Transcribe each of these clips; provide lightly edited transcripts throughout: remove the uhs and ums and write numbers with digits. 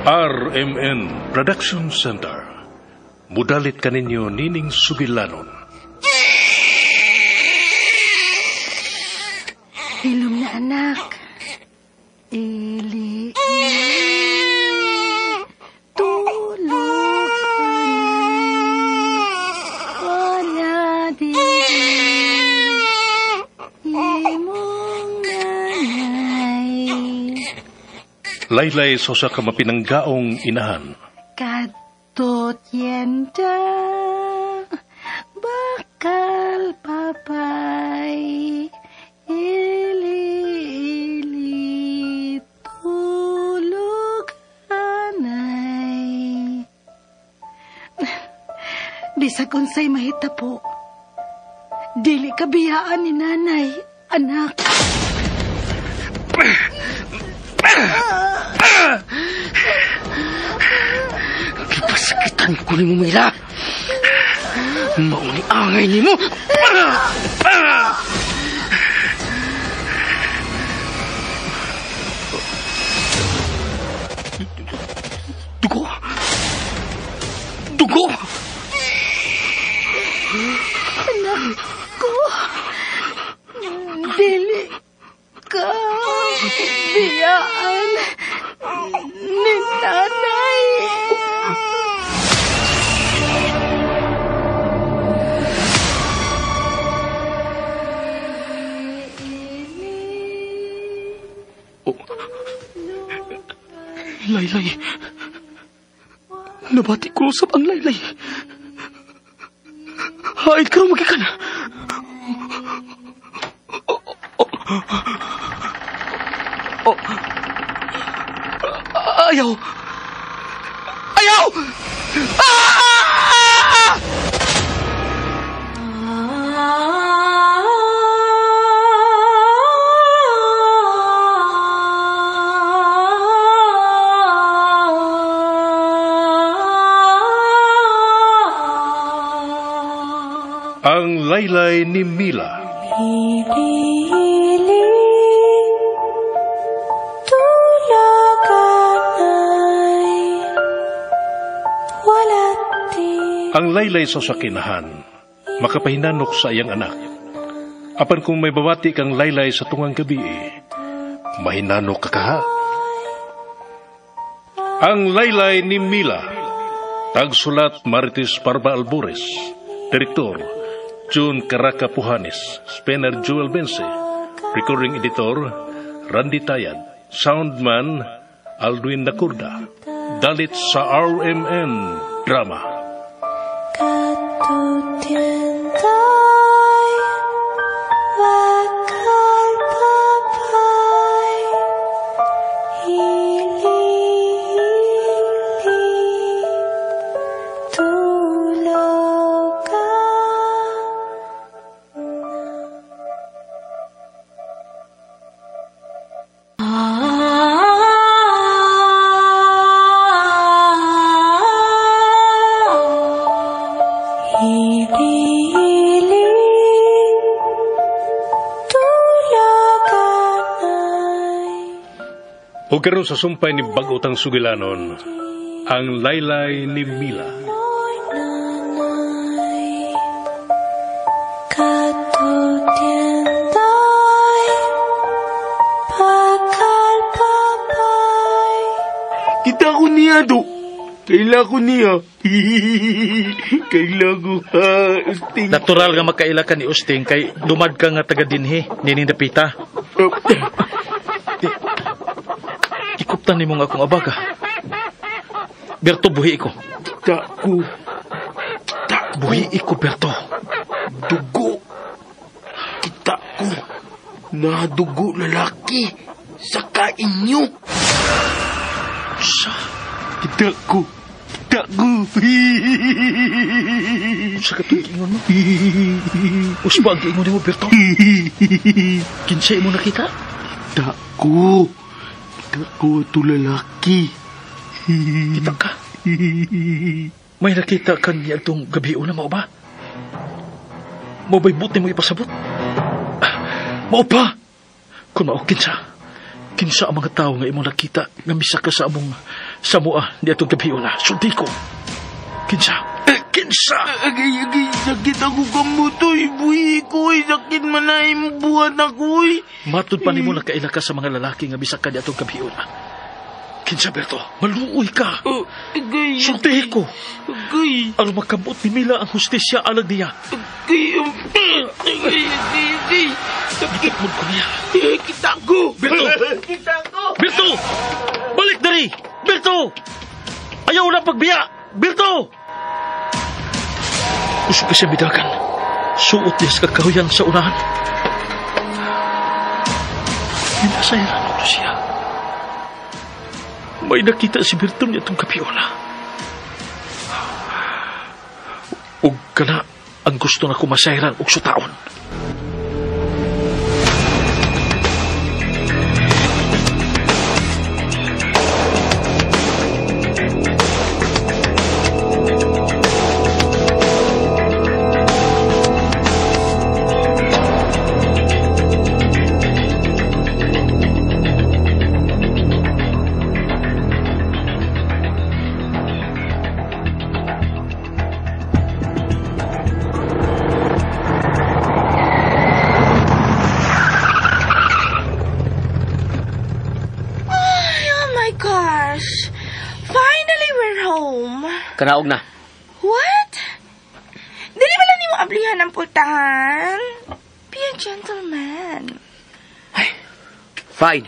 RMN Production Center. Mudalit kaninyo nining sugilanon. Hilom na, anak. Ili, ili, tulog wala di imong nanay. Laylay sa usa ka mapinanggaong inahan. Kadtot yenda, bakal papay, ili, ili, tulog anay. Bisag unsay mahitapo, dili ka biyaan ni nanay, anak. Gipasakitan ko ni mo, Mila. Mauni angay ni mo. Dugo. Dugo. Anak ko. Dili ka biyaan ni nanay. Oh. Laylay. Nabati ko usab ang laylay. Haid karon magikan. Oh. Ayaw. Ayaw! Ah! Ang laylay ni Mila. Ili, tulog anay, wala di. Ang laylay sa sakinahan, makapahinanok sa iyang anak. Apan kung may babati kang laylay sa tungang gabi, mahinanok ka kaha. Ang laylay ni Mila. Tagsulat Marites Parba Albores. Direktor June Caraca Puhanes, Spencer Joel Bense, Recording Editor Randy Tayad, Soundman Aldwin Nakurda. Dalit sa RMN Drama. Katutientay, bakal papay, ili, ili, tulog ka. Ili, tulog anay. O karon sa sumpay ni bag-otang sugilanon, ang laylay ni Mila. Nanay, katutientay, bakal papay. Kita ko niya, do. Kaila ko niya. Kaila ko, ha, Usting. Natural nga magkaila ka ni Usting kay lumad ka nga taga dinhi, nining dapita. Ikuptan nimo nga akong abaga. Berto, buhi ko. Kita ko. Kita ko. Buhi ko, Berto. Dugo. Kita ko. Nadugo lalaki sa kainyo. Sa? Kita ko. Kita ko. Sa katong giingon mo? Usba ang giingon nimo, Berto? Kinsa imo nakita? Kita ko. Kita ko ato lalaki. Kita ka? May nakita ka niya itong gabi una, mao ba? Mao ba'y buti mo ipasabot? Mao pa! Kung mao, kinsa? Kinsa ang mga tao nga imong nakita nga misa ka sa among Sa mua, di atong gabi una. Sulti ko. Kinsa? Kinsa? Agay, agay, sakit ako kamutoy. Buhi ko, sakit man na imong buhat ako. Matud pa nimo nakaila ka sa mga lalaki nga bisag ka di atong gabi una. Kinsa, Berto? Maluoy ka. Oh, agay, Sultihi ko. Agay. Aron makamot ni Mila ang hustisya alag niya. Agay, agay, agay, agay. Sakit mo ko niya. Kita ko. Berto! Kita ko. Berto! Balik diri! Berto! Ayaw na pagbiya! Berto! Kusog ka siya midagan. Suot niya sa kakahuyan sa unahan. Minasayran ko siya. May nakita si Berto niya itong kapiola. Ug kana ang gusto na kumasayran og sutaon. Kanaog na. What? Dili ba lang nimo ablihan ang pultahan? Be a gentleman. Ay, fine.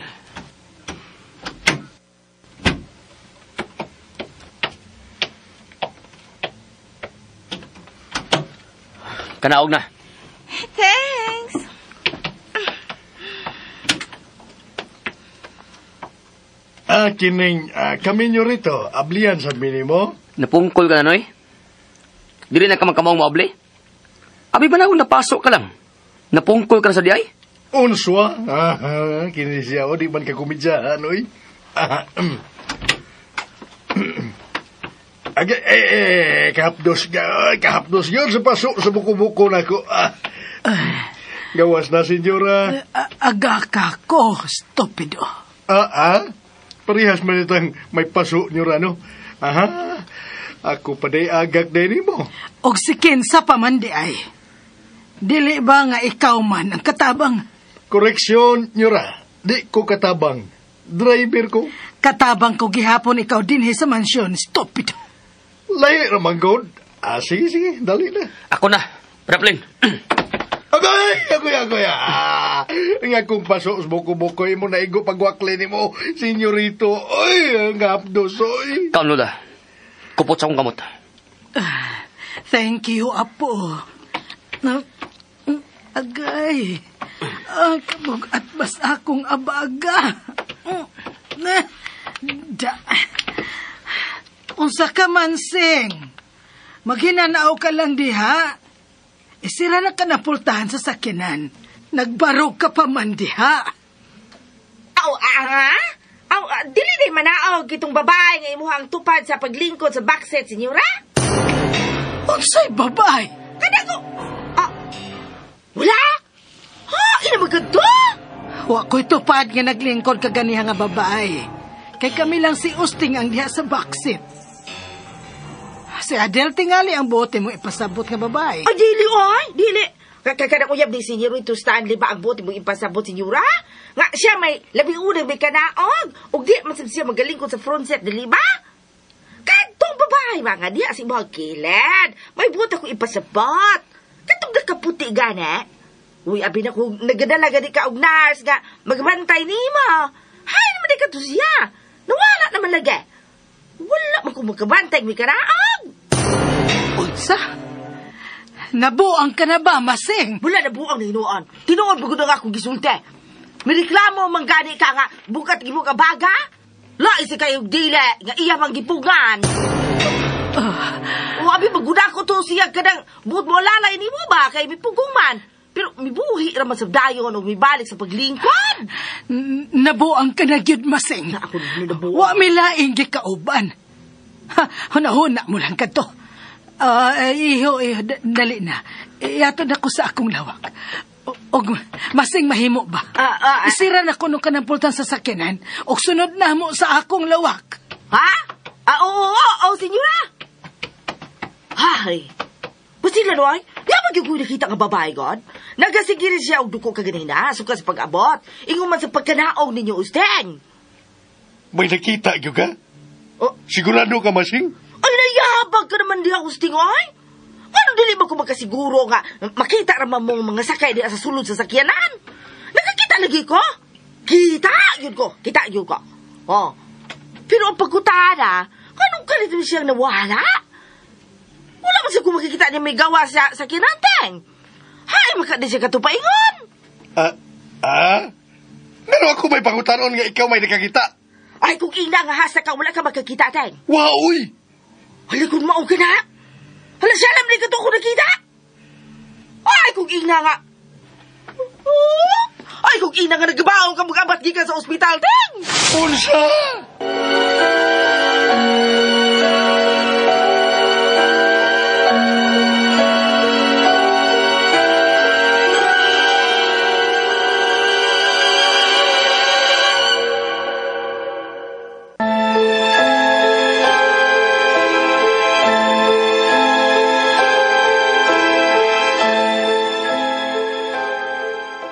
Kanaog na. Thanks. Ah, kining kami nyo rito, ablihan sa minimo. Napungkol ka na, Noy? Dili na ka magkamaong maabli? Abi ba na kung napasok ka lang? Napungkol ka na sa diay? Unswa? Ah, kini siya, o di man ka kumidya, Noy? Aga, kahapdos, kahapdos yun sa pasok sa buko-buko na ko. Gawas na, senyora. Aga ka ko, stupido. Parehas man itang may paso nyo rano. Aha, ako pa day agak day nimo. Og si Kinsa pa man di ay. Dili ba nga ikaw man ang katabang? Koreksyon nyo ra. Di ko katabang. Driver ko. Katabang ko gihapon ikaw dinhi sa mansyon, stupido. Lahi ramang god. Ah, sige, sige, dali na. Ako na, Praplin. Agoy, agoy, agoy. Ang akong paso, buko-buko mo na igo pagwakli ni mo, senyorito. Oy, ang hapdos, oy. Kaon, Lola. Kupot sa akong kamot. Thank you, Apo. Agay. Kabog at bas akong abaga. Da. Unsa ka man, Sing. Maghinanaw ka lang diha. Isira na ka napultahan sa sakinan. Nagbarog ka pa man diha. Aw, ah, aw, dili day manaog itong babae nga imuhang tupad sa paglingkod sa backset, senyora? Unsay babae? Kada ko... Wala? Ha? Ina magkadto? Wa ko'y tupad nga naglingkod kaganiha nga babae. Kay kami lang si Usting ang diha sa backseat. Si Adele tingali ang bote mo ipasabot nga babae. Ay, dili, oy! Dili! Kakada ko yab ni Senyorito Stanley ba ang bote mo ipasabot, senyora? Nga siya may labing unang may kanaog. Ug di man siya magalingkod sa front set, dili ba? Kadtong babae ba nga diya si mga kilid. May bote ako ipasabot. Katong nakaputi gana. Uy, abi na kung nagadala gani ka og nurse nga magbantay nimo. Hay naman di ka to siya. Nawala naman lagi. Wala man kung magkabantay may kanaog. Unsa? Nabuang ka na ba, Masing? Wala na buang hinuon. Tinuod pagod ang akong gisulti. May reklamo man gani ka nga bukat gimo ka baga. Lain si kayo dili nga iya mang gipugan. O abi maguda ko to siya kanang buot mo lalay nimo ba kay mipuguman. Pero mibuhi ra man sa dayon og mibalik sa paglingkod. Nabuang ka na gyud, Masing. Na ako nabuang. Wa mi laing gikauban. Ha, hunahuna mo lang kadto. Iho, dali na. Iatod ako sa akong lawak. Og masing mahimo ba? Isira na kuno ka ng pultan sa sakyanan og sunod na mo sa akong lawak. Ha? Ah, oo, oo, oo, senyora. Hay. Pasila no ay. Yamag yung kuya nakita nga babae, God. Nagasigirin siya og duko kaganina, suka sa pag-abot. Ingon man sa pagkanaog ninyo, Usteng. May nakita gyud ka? Oh. Sigurado ka, Masing? Ay, nayabag ka naman diha, Usting, ay. Ano dili ba ko makasiguro nga makita raman mong mga sakay diha sa sulod sa sakyanan? Nakakita lagi ko? Kita yun ko. Kita yun ko. Oh. Pero ang pagkutana, anong kalito siyang nawala? Wala man siya kung makikita niya may gawa sa sakyanan, Hay, makadi siya katupaingon. Ah? Ngano ako may pangutanon nga ikaw may nakakita? Ay, kung ina nga hasa ka, wala ka makakita, teng. Wow, uy! Hala, kung mao ka na. Hala, siya alam ni ka to kung nakita. Ay, kung ina nga. Ay, kung ina nga nagbaong ka mag-abat gikan sa ospital, teng! Unsa!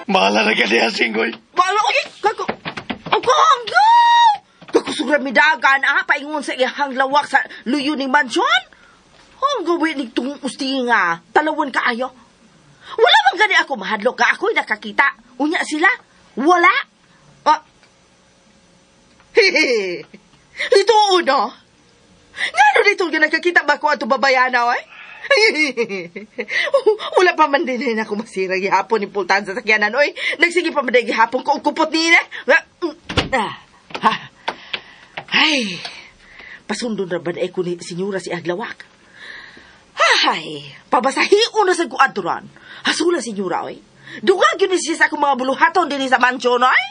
Mahala na ka niya, Singgoy. Wala, oy, kako, ako hanggaw! Kakusura midagan, ah, paingon sa iyahang lawak sa luyo ni mansyon. Ang gawin ni tungong usti nga, talawan ka ayo. Wala man gani ako mahadlok ka, ako'y nakakita. Unya sila, wala. Ah. Hehehe, ito uno. Ngano dito nga nakakita ba ko ato babayana, eh? Wala pa man din na ako masira gihapon ni pultahan sa sakyanan. Oy, nagsige pa man din gihapon ko kupot ni na. Ay, pasundon ra ba na ko ni senyora si Aglawak? Ay, pabasahion na sa kuadturan. Hasula senyora, oy. Dugag yun siya sa akong mga buluhaton din sa mansyon, oy.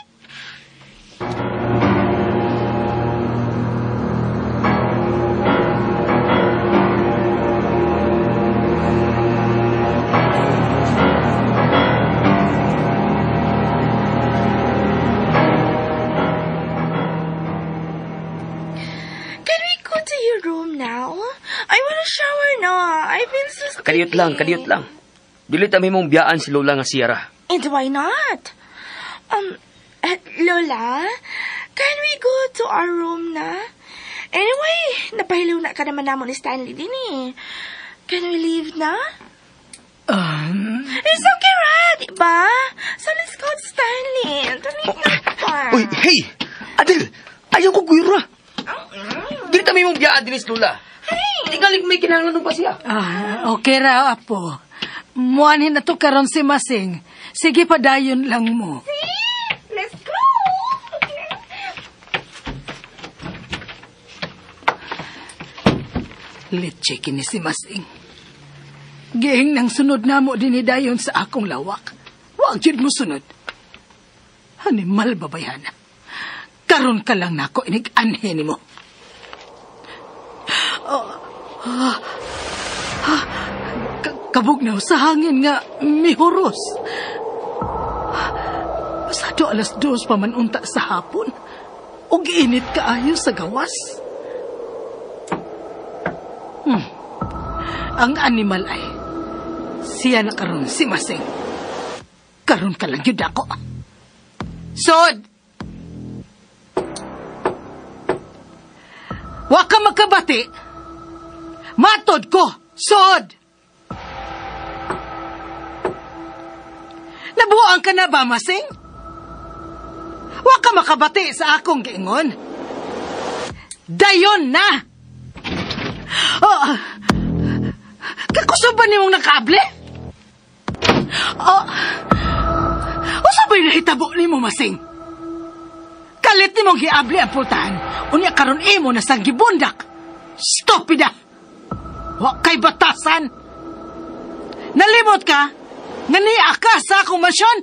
Kadiyot lang, kadiyot lang. Dili ta mong biyaan si Lola nga siyara. And why not? Lola, can we go to our room na? Anyway, napahilaw na ka naman namo ni Stanley din eh. Can we leave na? It's okay, right? Diba? So let's go to Stanley. Dali na pa. Uy, hey! Adel! Ayaw ko guyra! Dili ta mong biyaan din si Lola. Tingalig may kinahanglan pa siya. Ah, okay ra, apo. Muanhin na to karon si Masing. Sige, padayon lang mo. See? Let's go! Litche kini si Masing. Gihing nang sunod na mo dinidayon sa akong lawak. Wag jud mo sunod. Animal babayana. Karon ka lang nako inig-anhin nimo. Kabugnaw sa hangin nga mihuros. Pasado 2:00 pa man unta sa hapon. Ug init kaayo sa gawas. Ang animal ay siya na karon si Masing. Karon ka lang yun ako. Sod! Wa ka magkabati. Matod ko! Sod! Nabuang ka na ba, Masing? Wa ka makabati sa akong giingon. Dayon na! Oh, kakuso ba nimong nakable? Oh, usa ba'y nahitabo nimo, Masing? Kalit nimong giable ang pultahan. Unya karon imo na sang gibundak. Stupida! Wa kay batasan. Nalimot ka nga niya ka sa akong mansyon.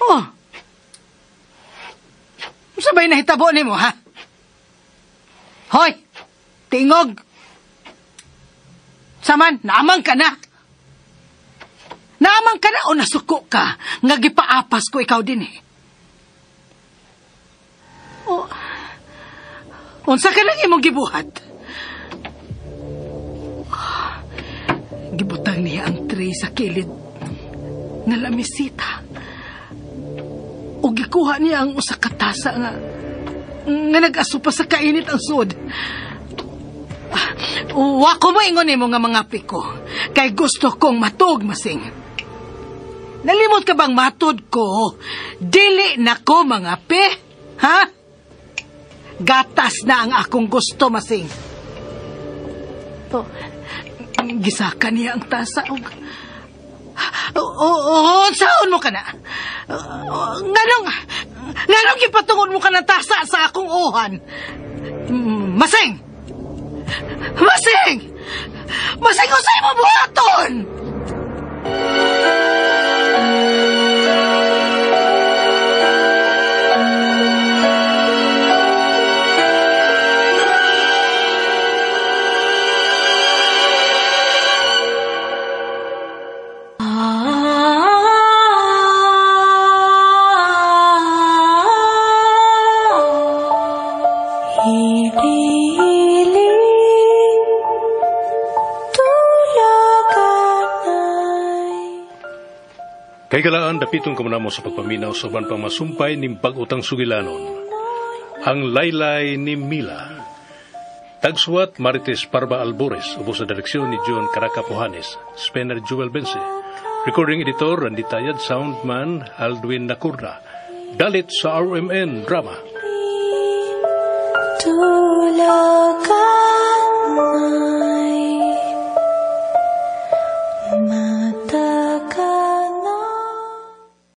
Oh. Unsa ba'y nahitabo nimo, ha? Hoy, tingog. Saman, naamang ka na. Naamang ka na o nasuko ka nga gipaapas ko ikaw din eh. Unsa ka lang imong gibuhat? Gibutang niya ang tray sa kilid nga lamisita. O gikuha niya ang usa ka tasa nga nag-aso pa sa kainit ang sud. Wa ko mo ingon nimo nga mga piko kay gusto kong matug, Masing. Nalimot ka bang matod ko? Dili na ko mga pe, ha? Gatas na ang akong gusto, Masing. Oh, gisaka niya ang tasa og Oo, saon mo ka na? Nganong gipatungod mo ka ng tasa sa akong uhan? Masing! Masing! Masing, usay mo buhaton! Kay galaan, dapiton ko mo sa pagpaminaw sa uban pang masumpay ning bag-utang sugilanon. Ang Laylay ni Mila. Tagsuwat Marites Parba Albores, ubos sa direksyon ni John Caracapuhanes, Spencer Jewel Bense. Recording editor Randy Tayad, soundman Aldwin Nakurna. Dalit sa RMN Drama. Tulagan.